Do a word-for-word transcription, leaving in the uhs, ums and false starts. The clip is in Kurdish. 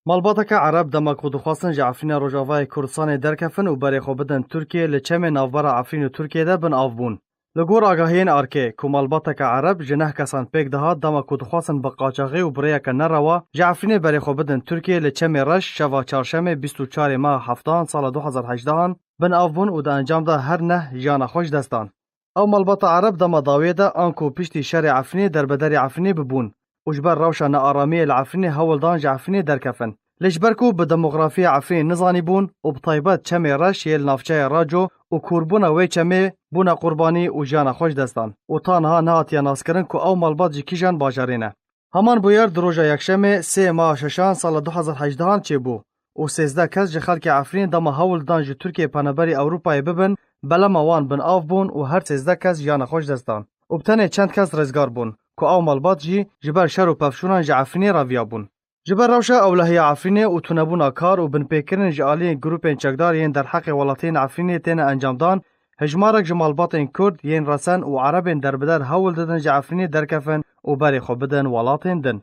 Malbateke Ereb dema ku dixwastin ji Efrîna Rojavayê Kurdistanê derkefin û berê xwe bidin Tirkiyê, li çemê navbera Efrîn û Tirkiyê de bin av bûn. Li gor agahiyên arkê, ku malbateke Ereb ji neh kesan pêk dihat dema ku dixwastin bi qaçaxî û bi rêyeke nerewa ji Efrînê berê xwe bidin Tirkiyê, li çemê Reş şeva çarşemê bîst û çarê meha heftan sala du hezar hejdehan bin av bûn û di encam de her neh jiyana xwe ji dest dan. Ew malbata Ereb dema dawiyê de anku piştî şerê Efrînê derbederî Efrînê bibûn û ji ber rewşa nearamiyê li Efrînê hewl dan ji Efrînê derkefin. Lê ji ber ku bi demografiya Efrînê nizanîbûn û bi taybet çemê Reş yê li navçeya Raco û kûrbûna wê çemê bûne qurbanî û jiyana xwe ji dest dan û ta niha nehatiye naskirin ku ew malbat ji kîjan bajarê ne. Heman bûyer di roja Yekşemê sê meha şeşan sala du hezar hejdehan çêbû û sêzdeh kes ji xelkê Efrînê dema hewl didan ji Tirkiyê penaberî Ewropayê bibin, belema wan bin av bûn û her sêzdeh kes jiyana xwe ji dest dan û bi tenê çend kes rizgar bûn ku ew malbat jî ji ber şer û pevçûnan ji Efrînê reviyabûn. Ji ber rewşa ewlehiya Efrînê û tunebûna kar û binpêkirin ji aliyên grûpên çekdar yên derheqê welatiyên Efrînê têne encamdan, hejmarek ji malbatên Kurd yên resen û Erebên derbeder hewl didin ji Efrînê derkefin û berê xwe bidin welatên din.